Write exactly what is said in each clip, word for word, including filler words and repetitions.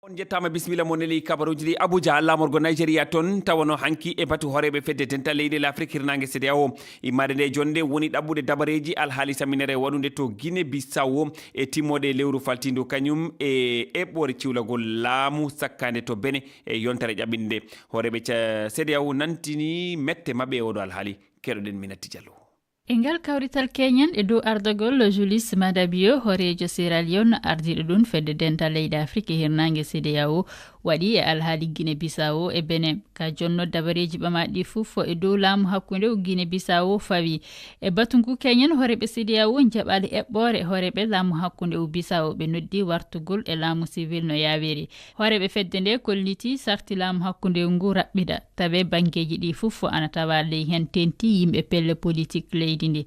On njettaama, bisimilla mon e ley kabaruuji ɗi. Abuja, laamorgo Nigeria toon, tawano hanki e batu hooreeɓe fedde dental leyɗe Afrik hirnaange, C D A O. Immaade nde jonnde woni ɗaɓɓude dabareeji alhaali samminere waɗunde to Guinée Bissau e timmoode lewru faltiindu, kañum e eɓɓoore ciwlagol laamu sakkaande to Benin e yontere ƴaɓɓinde. Hooreeɓe ca-, C D A O nantini mette maɓɓe e oɗo alhaali. Keɗoɗen Minatti Diallo. E ngal kawrital keñen e dow ardagol Julius Maada Bio, hooreejo Sierra Leone, ardiiɗo ɗum fedde dental leyɗe Afrik e hirnaange, C D A O, waɗi e alhaali Guinée Bissau e Benin. Ka jonno dabareeji ɓamaaɗi ɗi fof e dow laamu hakkunde o Guinée Bissau fawi. E batu ngu keñen, hooreeɓe C D A O njaɓaali eɓɓoore hooreeɓe laamu hakkunde o Bissau, ɓe noddi wartugol e laamu civil no yaawiri. Hooreeɓe fedde nde kolliti sarti laamu hakkunde ngu raɓɓiɗa, tawi banngeeji ɗi fof ana tawa ley heen, teeŋti yimɓe pelle politik leydi ndi.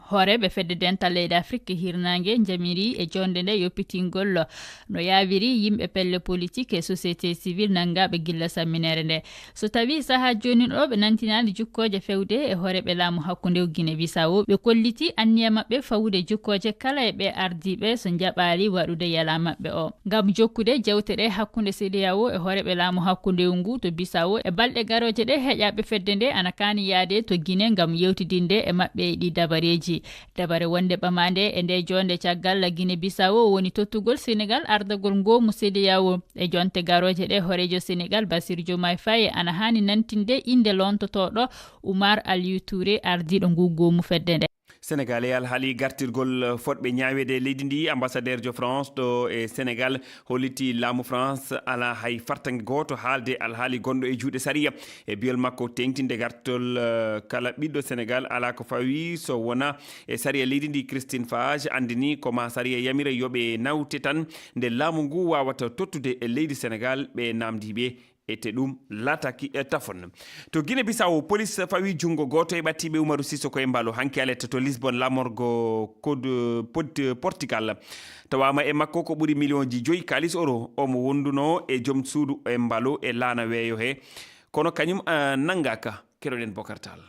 Hooreeɓe fedde dental leyɗe Afrik hirnaange njamiri e joonde nde yoppitingol no yaawiri yimɓe pelle politik e société civile nanngaaɓe gilla samminere nde. So tawi sahaa joonin o ɓe nantinaali jukkooje fewde e hooreeɓe laamu hakkunde o Guinée Bissau, ɓe kolliti anniya maɓɓe fawude jukkooje kala e ɓe ardiiɓe so njaɓaali waɗude yalaa maɓɓe o. Ngam jokkude jewte ɗe hakkunde C D A O e hooreeɓe laamu hakkunde ngu to Bissau e balɗe garooje ɗe, heƴaaɓe fedde nde ana kaani yaade to Guinée ngam yewtidinde e maɓɓe e ɗi dabareeji. Dabare wonde ɓamaande e nde joonde caggal Guinée Bissau woni tottugol Senegal ardagol ngoomu C D A O. E jonte garooje ɗe, hooreejo Senegal Bassirou Diomaye Faye ana haani nantinde innde loontotooɗo Oumar Aliou Touré, ardiiɗo ngu goomu fedde nde. Senegal e alhaali gartirgol fotɓe ñaaweede e leydi ndi, ambassadeerjo France ɗo e Senegal holliti laamu France alaa hay fartaŋŋe gooto haalde alhaali gonɗo e juuɗe sariya. E biyol makko, teeŋtinde gartol, eh, kala ɓiɗɗo Senegal alaa ko fawi so wonaa e sariya leydi ndi. Christine Fage anndini ko ma sariya yamira yo ɓe nawte tan nde laamu ngu waawata tottude e leydi Senegal ɓe naamndiiɓe. E te ɗum laataaki, eh, tafon. To Guinée Bissau, police fawi junngo gooto e ɓattiiɓe Umaru Sisoko Embalo hanki aletta to Lisbonne, laamorgo Code, Pod-, Portugal. Tawaama e makko ko ɓuri miliyonji joyi kaalis euro. Omo wonduno e joom suudu Embalo e laana weeyo he. Kono kañum, eh, nanngaaka. Keɗoɗen Bokar Tall.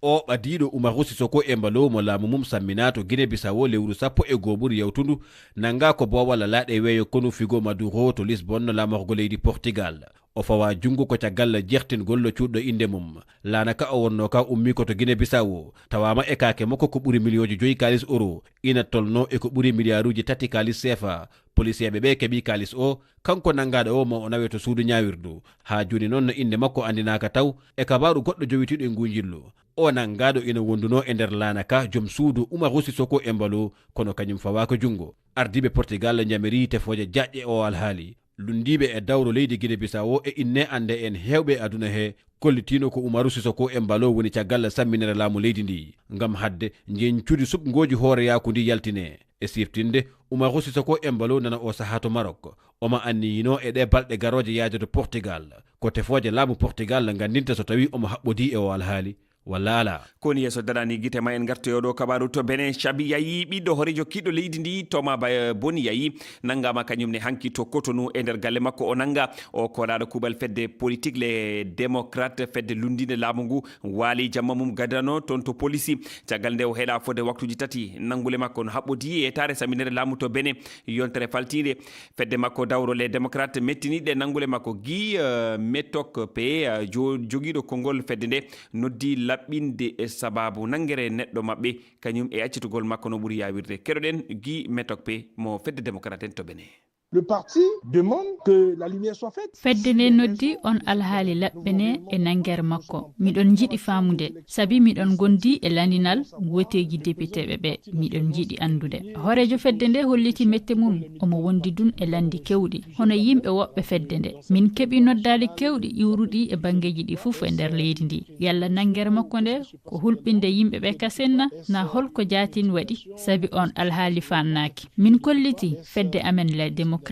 O ɓadiiɗo Umaru Sisoko Embalo mo laamu mum samminaa to Guinée Bissau lewru sappo e goo ɓuri yawtundu, nanngaa ko boowal laaɗe weeyo konu Figo Maduro to Lisbonne, laamorgo leydi Portugal. O fawaa junngo ko caggal jeertingol cuuɗiiɗo innde mum. Laana ka o wonnoo ka ummii ko to Guinée Bissau. Tawaama e kaake makko ko ɓuri miliyonji joyi kaalis euro, ina tolnoo e ko ɓuri miliyaaruuji tati kaalis seefa. Poliseeɓe ɓe keɓii kaalis o, kanko nanngaaɗo o mo o nawe to suudu ñaawirdu. Haa jooni noon no innde makko anndinaaka taw e kabaaru goɗɗo jowitiiɗo e ngu njillu. O nanngaaɗo ina wondunoo e nder laana ka joom suudu Umaru Sisoko Embalo, kono kañum fawaaka junngo. Ardiiɓe Portugal njamirii tefooje jaaƴɗe o alhaali. Lunndiiɓe e dawro leydi Guinée Bissau e inne annde en heewɓe e aduna he kollitiino ko Umaru Sisoko Embalo woni caggal samminere laamu leydi ndi. Ngam haɗde njeñcudi suɓngooji hooreyaaku ndi yaltine. E siftinde, Umaru Sisoko Embalo nana o sahaa to Maroc. Omo anniyinoo e ɗe balɗe garooje yaade to Portugal. Ko tefooje laamu Portugal nganndinta so tawi omo haɓɓodii e o alhaali walla alaa. Ko woni yeeso daraani gite ma, en ngartoyo ɗo kabaaru to Benin. Cabi Yayi, ɓiɗɗo hooreejo kiiɗɗo leydi ndi, Thomas Ba-, Boni Yayi, nanngaama kañum ne hanki to Cotonou e nder galle makko o nannga. O koolaaɗo kuuɓal fedde politik Les Démocrates, fedde lunndiinde laamu ngu, waali jamma mum gadano toon to polisi. Caggal nde o heɗaa fodde waktuuji tati, nanngule makko no haɓɓodii e etaare samminere laamu to Benin. Yontere faltiinde, fedde makko dawro Les Démocrates mettiniiɗe nanngule makko. Guy, eh, Metok P, eh, jo-, jogiiɗo konngol fedde nde, noddi laɓɓinde e sabaabu nanngere neɗɗo maɓɓe, kañum e accitugol makko no ɓuri yaawirde. Keɗoɗen Guy Metok P mo fedde Démocrate en to Benin. Le parti demande que la lumière soit faite. Fedde nde noddi on alhaali laɓɓene e nanngere makko. Miɗon njiɗi faamude, sabi miɗon ngondi e landinal woteeji depiteeɓe ɓe. Miɗon njiɗi anndude. Hooreejo fedde nde holliti mette mum, omo wondi dun e landi kewɗi, hono yimɓe woɓɓe fedde nde. Min keɓi noddaali kewɗi iwruɗi e banngeeji ɗi fof e nder leydi ndi. Yalla nanngere makko nde ko hulɓinde yimɓe ɓe kasen na, na holko jaatin waɗi? Sabi on alhaali fannaaki. Min kolliti fedde amen Les Démocrates,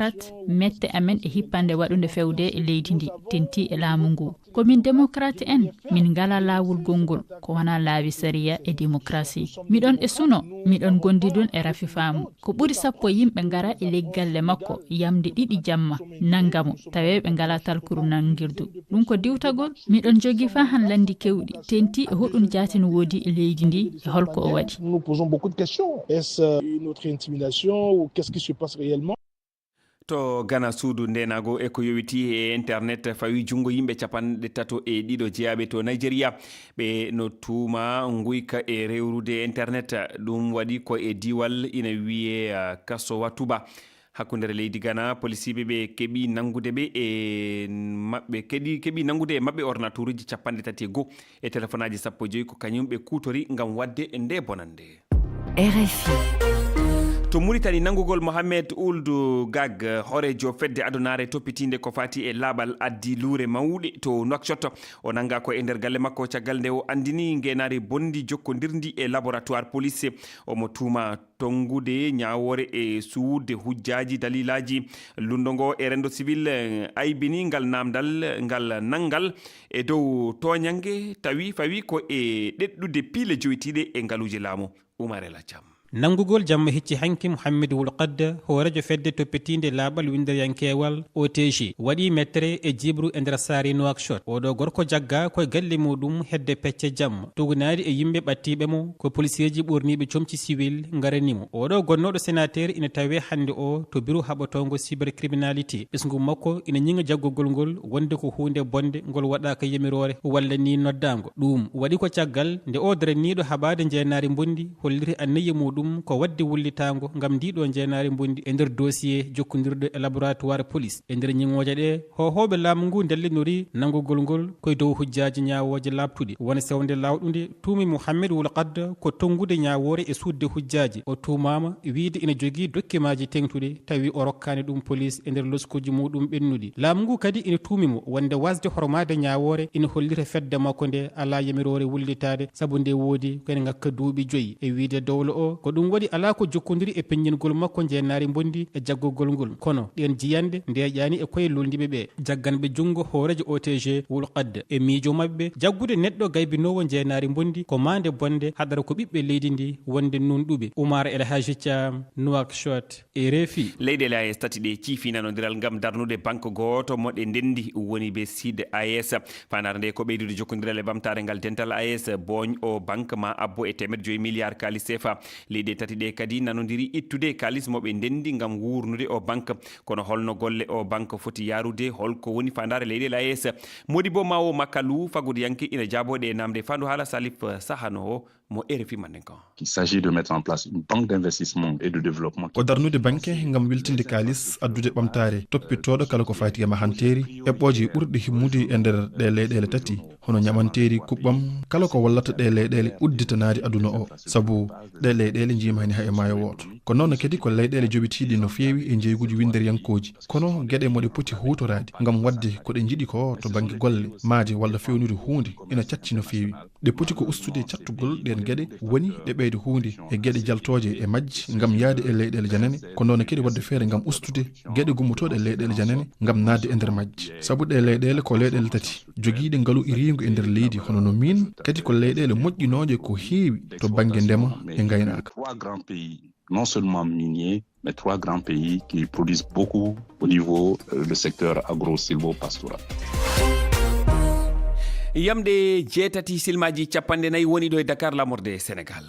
mette amen e hippande waɗunde fewde e leydi ndi, tenti e laamu ngu. Ko min démocrate en, min ngala laawol gonngol, ko wona laawi sariya e démocratie. Miɗon e suno, miɗon gondi dun e rafi faamu. Ko ɓuri sappo yimɓe ngara e ley galle makko, yamde ɗiɗi jamma, nanga mo, tawe ɓe ngala talkuru nangirdu. Ɗum ko diwtagol, miɗon jogi faa han landi kewɗi, tenti e hoɗum jaatin woodi e leydi ndi, e holko o waɗi. Nous nous posons beaucoup de questions. Est-ce, euh, une autre intimidation ou qu'est-ce qui se passe réellement? To Gana, suudu ndeenaagu e ko yowitii e internet fawi junngo yimɓe capanɗe tato e ɗiɗo jeyaaɓe to Nigeria. Ɓe no tuuma nguyka e rewrude internet. Ɗum waɗi ko e diiwal ina wiyee, ah, Kaso Watuba. Hakkunde leydi Gana, polisiiɓe ɓe keɓi nanngude ɓe e maɓɓe, keɗi, keɓi nanngude e maɓɓe ordinatooruuji capanɗe tati e goo e telefonaaji sappo e joy ko kañum ɓe kuutori ngam waɗde nde bonannde. R F I. To Muritani, nanngugol Mohamed Ould Gag, hooreejo fedde adunaare toppitiinde ko faati e laaɓal, addi luure mawɗe to Nouakchott. O nanngaa ko e nder galle makko caggal nde o anndini ngeenaari bonndi jokkondirndi e laboratoire police. Omo tuuma tonngude ñaawoore e suuɗde hujjaaji, dalilaaji. Lunndo ngo e renndo civil, eh, aybini ngal naamndal, ngal nanngal e dow tooñannge, tawi fawi ko e ɗeɗɗude piile jowitiiɗe e ngaluuje laamu. Umar El Thiam. Nanngugol jamma hecci hanki Mouhamed Wul Qadda, hooreejo fedde toppitiinde laaɓal winndereyankeewal, O T G, waɗi mettere e jibru e nder saare Nouakchott. Oɗo gorko jagga ko e galle muɗum hedde pecce jamma, tugnaade e yimɓe ɓattiiɓe mo, ko polisiyeeji ɓorniiɓe comci siwil ngarani mo. Oɗo gonnooɗo senateer ina tawee hannde o to biro haɓotoongo cybercriminalité. Ɓesngu makko ina ñiŋa jaggugol ngol wonde ko huunde bonnde ngol waɗaaka yamiroore walla ni noddaango. Ɗum waɗi ko caggal nde o daraniiɗo haɓaade njeenaari mbondi holliri anniya muɗum ko waɗde wullitaango ngam ndiɗo njeenaari mbondi e nder dossier jokkondirɗo e laboratoire police. E nder ñiŋooje ɗe, hoohooɓe laamu ngu ndellinori nanngugol ngol ko e dow hujjaaji ñaawooje laaɓtuɗi. Won sewnde laawɗunde tuumi Mouhamed Wul Qadda ko tonngude ñaawoore e suuɗde hujjaaji. O tuumaama wiyde ina jogii dokkimaaji teeŋtuɗi, tawi o rokkaani ɗum police e nder loskuuji muɗum ɓennuɗi. Laamu ngu kadi ina tuumi mo wonde wasde hormaade ñaawoore ina hollira fedde makko nde alaa yamiroore wullitaade, sabu nde woodi ko ene ŋakka duuɓi joyi. E wiyde dowlo o, ko ɗum waɗi alaa ko jokkondiri e peññingol makko njeenaari mbondi e jaggugol ngol. Kono ɗeen jiyanɗe ndeeƴaani e koye luulndiiɓe ɓe. Jagganɓe junngo hooreejo O T G Wul Qadda e miijo maɓɓe, jaggude neɗɗo gaybinoowo njeenaari mbondi ko maande bonnde, haɗara ko ɓiɓɓe leydi ndi wonde nunɗuɓe. Umar El Hadji Thiam, Nouakchott, R F I. Leyɗeele A E S tati ɗe ciifi nanondiral ngam darnude banque gooto mo ɗe ndenndi, woni ɓe Sud A E S. Faandaare nde ko ɓeydude jokkondiral e ɓamtaare ngal dental A E S, booñ o banque ma abbo e teemeɗɗe joyi milliard kaalis C F A. Leyɗe tati ɗe kadi nanondiri ittude kaalis mo ɓe ndenndi ngam wuurnude o banque. Kono holno golle o banque foti yaarude? Holko woni faandaare leyɗeele A E S? Modibo Mawo Makalu, faggudiyanke, ina jaaboo ɗe namde. Fandu haala Salif Sahano o mo R F I Mandinka. Il s'agit de mettre en place une banque d'investissement et de développement. Ko darnude banque ngam wiltinde kaalis, addude ɓamtaare, toppitooɗo kala ko fayti e mahanteeri, eɓɓooje ɓurɗe himmude e nder ɗe leyɗeele tati, hono ñamanteeri, kuɓɓam, kala ko wallata ɗe leyɗeele udditanaade aduna o, sabu ɗe leyɗeele njiimaani hay e maayo wooto. Ko noon kadi ko leyɗeele jowitiiɗe no feewi e njeeyguuji winnderiyankooji, kono geɗe mo ɗe poti huutoraade ngam waɗde ko ɗe njiɗi ko to bannge golle, maayde walla feewnude huunde ina catti no feewi. Ɗe poti ko ustude cattugol ɗeen geɗe, woni ɗe ɓeyda huunde e geɗe jaltooje e majje ngam yahde e leyɗeele janane, ko noon kadi waɗde feere ngam ustude geɗe gummotooɗe e leyɗeele janane ngam naatde e nder majje. Sabu ɗe leyɗeele ko leyɗeele tati jogiiɗe ngalu iriingu e nder leydi, hono no miin, kadi ko leyɗeele moƴƴinooje ko heewi to bannge ndema e ngaynaaka. Trois grands pays, non seulement miniers, mais trois grands pays qui produisent beaucoup au niveau, euh, le secteur agro-sylvo-pastoral. Yamɗe jeetati, silmaaji capanɗe nayi woni ɗo e Dakar, laamorde Sénégal.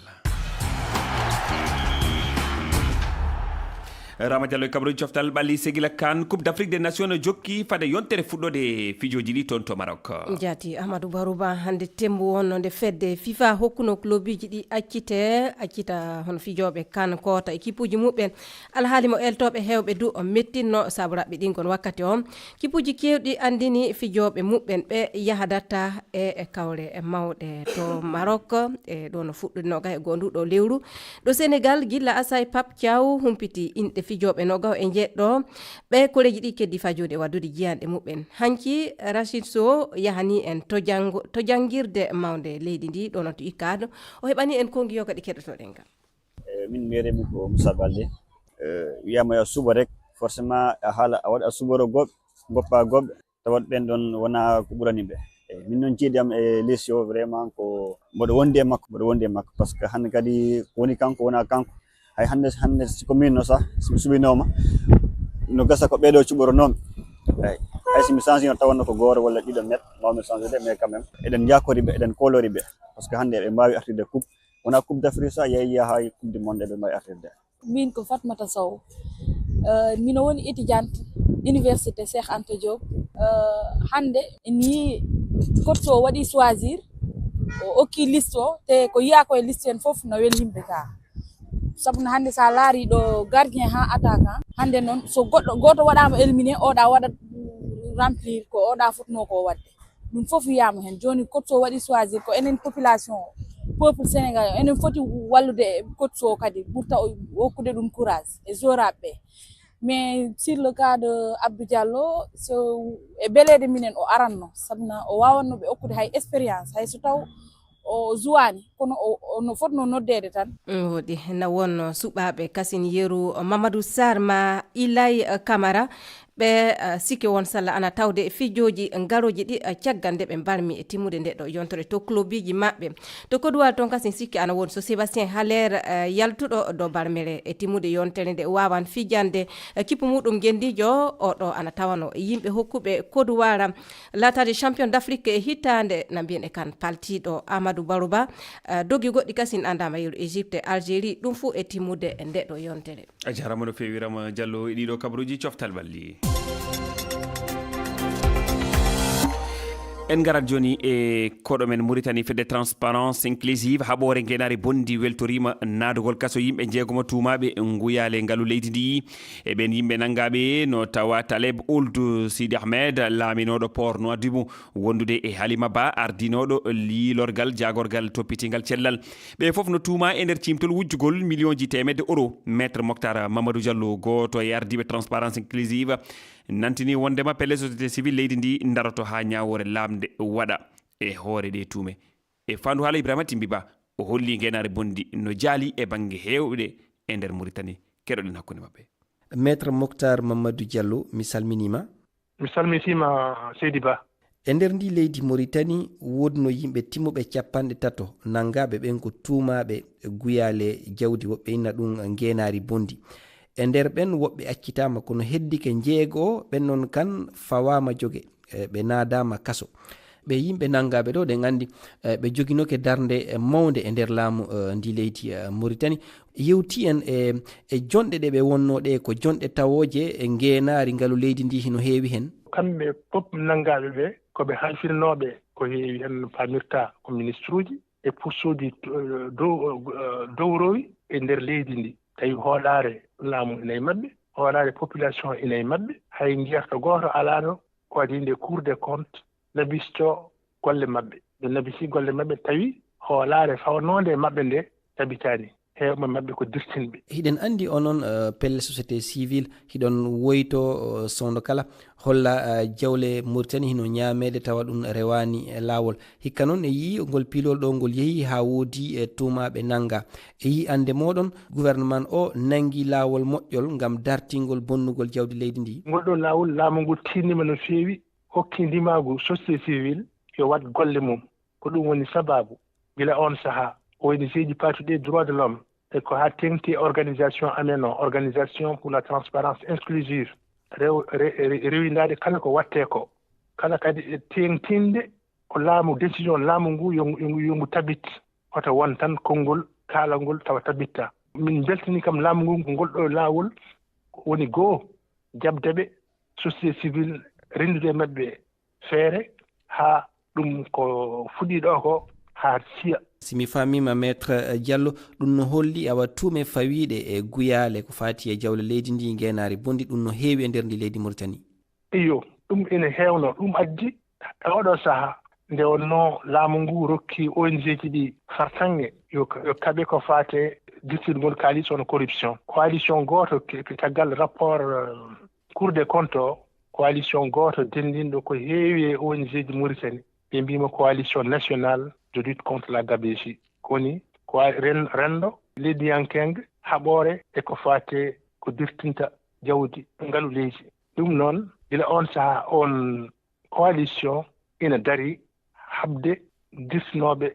Rama Diallo e kabaruuji coftal ɓalli. Segila kan, Coupe d'Afrique des Nations no jokki fade yontere fuɗɗoode fijooji ɗi toon to Maroc. Jaati Ahmadou Barouba, hannde temmbu wonno nde fedde FIFA hokkuno clubuji ɗi accite, accita hono fijooɓe kan koota e kippuji muɓɓen. Alhaali mo eltooɓe heewɓe du o mettinno sabu raɓɓiɗingol wakkati o. Kippuji keewɗi anndini fijooɓe muɓɓen ɓe yahadatta e, e kawle mawɗe to Maroc. E ɗo no fuɗɗude nogas e goo ndu ɗo lewru. Ɗo Senegal, gilla asay Pape Thiaw humpiti inɗe fijooɓe nogas e jeɗɗo. Ɓe koreeji ɗi keddi fajude waddude jiyanɗe muɓɓen. Hanki Rachid Sow yahani en to janngo, to janngirde mawnde leydi ndi, ɗo no to ikkaano. O heɓani en kongi yoga ɗi keɗotoɗen kam. Eh, min mbiyetee-mi ko Moussa Baldé. Eh, wiyaama yo suba rek, forcément a haala, a waɗa, a suboro goɗ-, goppa goɗɓe, tawat ɓeen ɗoon wonaa ko ɓurani ɓe. Eh, min noon ceedi am e Lesio, vraiment ko mboɗo wondi e makko, mboɗo wondi e makko, parce que hannde kadi ko woni kanko, wonaa kanko. Hay hannde, hannde si ko miin no sah, si mi subinooma, no gasa ko ɓeeɗo cuɓoronoomi. Eey, hay si mi changino tawanno ko gooto walla ɗiɗo net, mbawmi changede, mais quand même, eɗen njaakori ɓe, eɗen koolori ɓe, parce que hannde eɓe mbaawi artirde coupe. Wonaa Coupe d'Afrique, so a yehi, yaha hay Coupe du Monde eɓe mbaawi artirde. Min ko Fatmata Sow. Eh, mino woni étudiante université Cheikh Anta Diop. Eh, hannde ni coach o waɗi choisir, o okki liste o, te ko yiya ko e liste en fof no weli yimɓe ka. Sabu no hannde sa laari ɗo gardien ha attaquant, hannde noon so goɗɗo gooto waɗama éliminé, oɗa waɗa remplir ko oɗa fotno ko waɗde. Ɗum fof wiyama hen. Joni coach o waɗi choisir ko enen population o, peuple sénégalais o, enen foti wallude coach o kadi ɓurta o hokkude ɗum courage e joraɓe ɓe. Mais sur le cas de Abdou Diallo, so e beleede minen o aranno, sabuna o wawanno ɓe okkude hay expérience, hay so taw o juwani, kono o, o no fotno noddeede tan. Mm, woɗi, na wonno suɓaaɓe kasin yeru Mamadou Sarr ma Ilay Camara, ɓe, eh, sikke won salla ana tawde fijooji ngarooji ɗi, eh, caggal nde ɓe mbarmi e timmude nde ɗo yontere to klubiji maɓɓe. To Kodowal toon kasin sikke ana won so Sébastien Haller, eh, yaltuɗo do barmere e timmude yontere nde wawan fijande, eh, kippu muɗum gendijo o ɗo ana tawano yimɓe hokkuɓe Kodowal laataade champion d'Afrique e hitaande, na mbiyen e kan paltiiɗo Amadou Barouba, eh, dogi goɗɗi kasin andama yeru Égypte, Algérie, ɗum fuu e timmude nde ɗo yontere. A jarama no fewi Rama Diallo e ɗiɗo kabaruji coftal ɓalli. En ngarat joni e koɗo men Mauritanie, fedde Transparence Inclusive, haɓore ngenari bondi weltorima naadugol kaso yimɓe jeegomo tuumaɓe nguyale ngalu leydi ndi. E ɓen yimɓe nanngaɓe no tawa Taleb Ould Sidi Ahmed, laaminoɗo port Nouadhibou, wondude e Halima Ba, ardinoɗo liilorgal jaagorgal toppitingal cellal. Ɓe fof no tuuma e nder cimtol wujjugol miliyonji teemedde euro. Maître Moctar Mamadou Diallo, gooto e ardiiɓe Transparence Inclusive, nantini wondema pelle société civile leydi ndi daroto haa ñaawoore lamnde waɗa e hoore ɗe tuume. E faandu haala Ibrahima Timbi Ba, o holli ngenaare bondi no jaali e bannge heewɗe e nder Mauritanie. Keɗoɗen hakkunde maɓɓe. Maître Moctar Mamadou Diallo, mi salminima. Mi salmitima, seydi Ba. E nder ndi leydi Mauritanie, woodno yimɓe timmuɓe capanɗe tato, nanngaɓe ɓen ko tuumaɓe guyaale jawdi, woɓɓe inna ɗum ngeenaari bondi. E nder ɓen, woɓɓe accitama, kono heddike jeego ɓen non kan fawama joge, e ɓe naadama kaso. Ɓe yimɓe nanngaɓe ɗo, ɗen anndi, e ɓe joginoke darnde, e mawnde e nder laamu, e ndi leydi, e Mauritanie. Yewti en e, e jonɗe ɗe ɓe wonno ɗe, ko jonɗe tawooje e ngeenaari ngalu leydi ndi hino heewi hen. Kamɓe pop nanngaɓe ɓe, ko ɓe halfinooɓe ko heewi hen, pamirta ko ministruji e postuji, eh, dow, eh, dowrowi e nder leydi ndi. Tawi hoolaare laamu ina e maɓɓe, hoolaare population ina e maɓɓe, hay njeerto gooto alaano ko adii nde Cour des comptes nabisto golle maɓɓe. Ɓe nabisi golle maɓɓe tawi hoolaare fawnoonde e maɓɓe nde tabitaani. Heewɓe maɓɓe ko dirtinɓe. Hiɗen anndi onon, eh, pelle société civile, hiɗon woyto, eh, sowndo kala, holla, eh, jawle Mauritanie hino ñaameede tawa ɗum rewaani, eh, laawol. Hikka noon e yii ngol piilol ɗo ngol yehi haa woodi, eh, tuumaaɓe nannga. E yii annde mooɗon, gouvernement o nanngi laawol moƴƴol ngam dartingol bonnugol jawdi leydi ndi. Ngol ɗo laawol, laamu ngu tiinniima no feewi, hokki ndimaagu société civile yo waɗ golle mum. Ko ɗum woni sabaabu, gila oon sahaa, O N G ji paatuɗi e droit de l'homme, e ko haa teeŋti e organisation amen o, Organisation pour la Transparence Inclusive, rew-, re-, re-, rewindaade kala ko waɗtee ko, kala kadi e teeŋtinde ko laamu, décision laamu ngu, yo ngu, yo ngu, yo ngu tabit, hoto won tan konngol kaalangol tawa tabitta. Min mbeltini kam laamu ngu, ko ngol ɗo laawol woni goo, jaɓde ɓe, société civile, renndude e maɓɓe feere haa ɗum ko fuɗɗi ɗo ko haa siya. Si mi faamiima, Maître Diallo, ɗum no holli awa tuume fawiiɗe e guyaale ko faati e jawle leydi ndi, ngeenaari bondi, ɗum no heewi e nder ndi leydi Mauritanie. Iyo, ɗum ene heewno. Ɗum addi e oɗo sahaa nde wonnoo laamu ngu rokki O N G ji ɗi fartaŋŋe yo ka-, yo kaɓe ko faati e dirtingol kaalis, hono corruption. Coalition gooto ke-, ke-, caggal rapport, eh, Cour des comptes o, coalition gooto denndinɗo ko heewi e O N G ji Mauritanie, ɓe mbiima Coalition Nationale de Lutte contre la Gabegie. Ko woni ko ren-, renndo leydiyankeeŋge, haɓoore e ko faati e ko dirtinta jawdi ngalu leydi. Ɗum noon, gila oon sahaa, oon coalition ina darii haɓde dirtinooɓe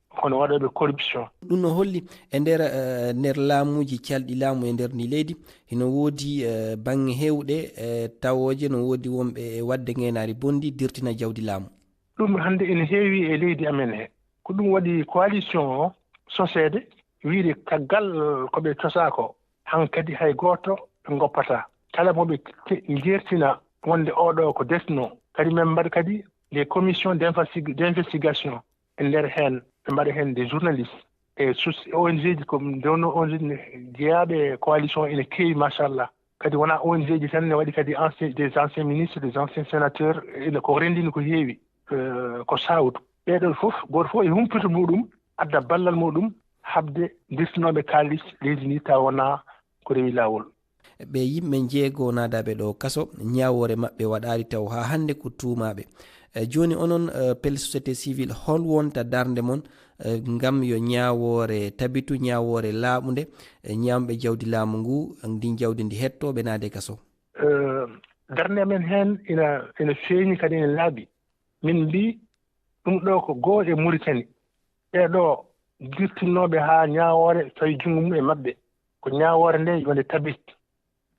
hono waɗooɓe corruption. Ɗum no holli e nder, eh, nder laamuuji calɗi laamu e nder ndi leydi, hino woodi, eh, baŋŋe heewɗe, eh, tawooje, no woodi wonɓe e waɗde ngeenaari bondi, dirtina jawdi laamu. Ɗum hannde ina heewi e leydi amen he. Ko ɗum waɗi coalition o soseede, wiyde caggal ko ɓe cosaa ko, hankadi hay gooto ɓe ngoppataa. kala mo ɓe ke- njeertina wonde oɗo ko desno. Kadi men mbaɗa kadi les commissions d'investi- d'investigation e nder heen, ɓe mbaɗa heen des journalistes e sus- O N G ji, ko ɗum ɗo O N G ji jeyaɓe coalition ene keewi, machallah. Kadi wona O N G ji tan, ne waɗi kadi ancien, des anciens ministres, des anciens sénateurs, ene ko renndini ko heewi, eh, ko sawtu. Ɓeɗon fof, goto fof e humpito muɗum, adda ballal muɗum, habde dirtinooɓe kaalis leydi ndi tawa wona ko rewi laawol. Ɓe yimɓe njeego naadaaɓe ɗo kaso, ñaawoore maɓɓe waɗaali taw haa hannde ko tuumaaɓe. E jooni onon, e, pel société civile, hol wonta darnde mon, e, ngam yo ñaawoore tabitu, ñaawoore laaɓunde, e, ñaamɓe jawdi laamu ngu, ndin jawdi ndi hetto ɓe naade kaso? E, darnde men heen ina, ina feeñi kadi ina laaɓi. Min mbi ɗum ɗo ko goo e Mauritanie. Ɓee ɗo dirtinnooɓe haa ñaawoore fawi junngo mum e maɓɓe. Ko ñaawoore nde yonde tabit.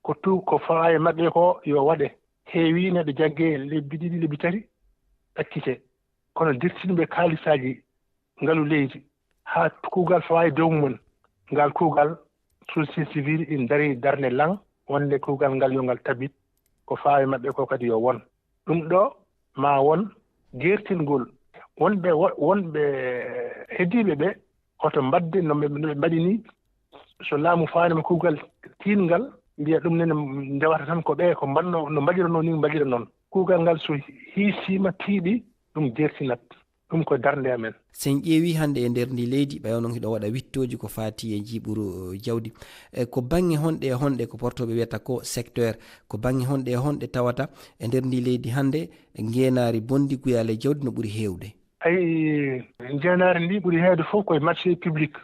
Ko tu ko fawa e maɓɓe ko yo waɗe. Heewi neɗɗo jagge lebbi ɗiɗi, lebbi tati, ɗaccite. Kono dirtinɓe kaalisaaji ngalu leydi haa kuugal fawa e dow mum. Ngal kuugal société civile ina dari darnde lan wonde kuugal ngal yo ngal tabit. Ko fawa e maɓɓe ko kadi yo won. Ɗum ɗo ma won jeertingol wonɓe, wo- wonɓe heddiiɓe ɓe, hoto mbaɗde no ɓe, no ɓe mbaɗi ni. So laamu fawaani ma kuugal tiiɗngal, mbiya ɗum nene ndewata tan ko ɓe ko mbaɗno, no mbaɗirnoo ni mbaɗira noon. Kuugal ngal so hiisiima tiiɗi, ɗum jeertinat. Ɗum ko darnde amen. So en ƴeewi hannde e nder ndi leydi, ɓay onon hiɗo waɗa wittooji ko faati e njiiɓuru, eh, jawdi. E ko baŋŋe honɗe e honɗe ko portooɓe wiyata ko secteur, ko baŋŋe honɗe e honɗe tawata e nder ndi leydi hannde ngeenaari bonndi guyaale jawdi no ɓuri heewde? Ay, ngeenaari ndi ɓuri heewde fof koye marché public.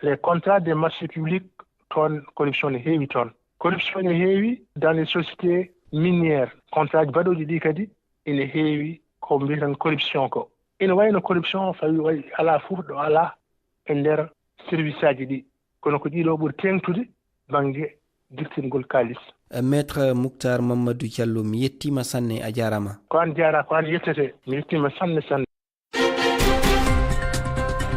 Les contrats des marchés publics, toon corruption ne heewi toon. Corruption ne heewi dans les sociétés minières. Contrat ji baɗooji ɗi kadi ina heewi ko mbiyeten corruption ko. Ina wayno corruption fawi way alaa fof ɗo alaa e nder service aji ɗi. Kono ko ɗiɗo ɓuri teeŋtude bannge dirtingol kaalis. Eh, Maître Mouctar Mamadou Diallo, mi yettiima sanne, a jaaraama. Ko an jaara, ko an yettete. Mi yettiima sanne, sanne.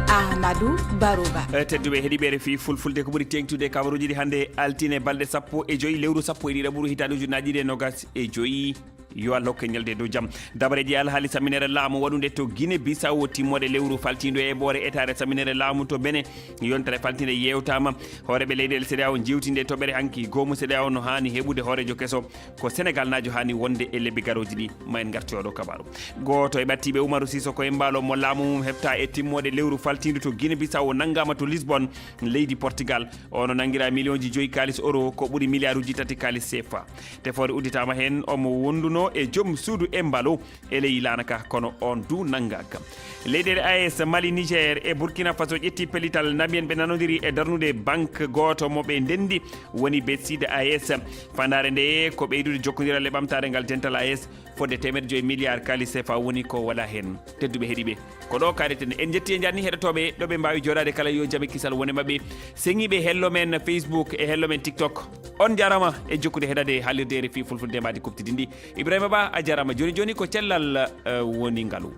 Ahmadou Barouba. Eh, tedduɓe heɗiiɓe R F I Fulfulde, ko ɓuri teeŋtude kabaruuji ɗi hannde altine balɗe sappo e joy lewru sappo e ɗiɗaɓuru hitaande ujunnaaji ɗiɗi e noogas e joy. Yo Allah hokke ñalde dow jam. Dabareeji e alhaali saminere laamu waɗunde to Guinée Bissau timmoode lewru faltiindo e ɓoore etaare saminere laamu to Benin. Yontere faltiinde yewtaama. Hooreeɓe leyɗeele C E D E A O njeewtinde e toɓɓere hanki. Goomu C E D E A O no haani heɓude hooreejo keso. Ko Senegal naajo haani wonde e lebbi garooji ɗi. Ma en ngartu e oɗo kabaru. Gooto e ɓattiiɓe Umaru Sisoko Embaló mo laamu mum hefta e timmoode lewru faltiindu to Guinée Bissau nanngaama to Lisbonne, leydi Portugal. Ono nanngira miliyonji joyi kaalis euro, ko ɓuri miliyaaruji tati kaalis C F A. Tefoore udditaama heen, omo wonduno e joom suudu Embaló e ley laana ka, kono on du nanngaaka. Leyɗeele A E S, Mali, Niger e Burkina Faso ƴetti pellital, naɓi en ɓe nanodiri e darnude banque gooto mo ɓe ndenndi, woni B C D A E S. Fandaare nde ko ɓeydude jokkondiral e ɓamtaare ngal dental A E S, fodde teemeɗɗe joyi milliard kaalis C F A woni ko wala heen. Tedduɓe heɗiiɓe, ko ɗo kaɗeten. En njetti e njanni heɗotooɓe ɗo ɓe mbaawi jooɗaade kala yo jam e kisal wone maɓɓe. Seŋiiɓe hello men Facebook e hello men TikTok, on njaaraama e jokkude heɗaade haalirde R F I Fulfulde mbaadi kuɓtidinɗi. Ibrahima Ba, a jaaraama. Jooni jooni ko cellal, eh, woni ngalu.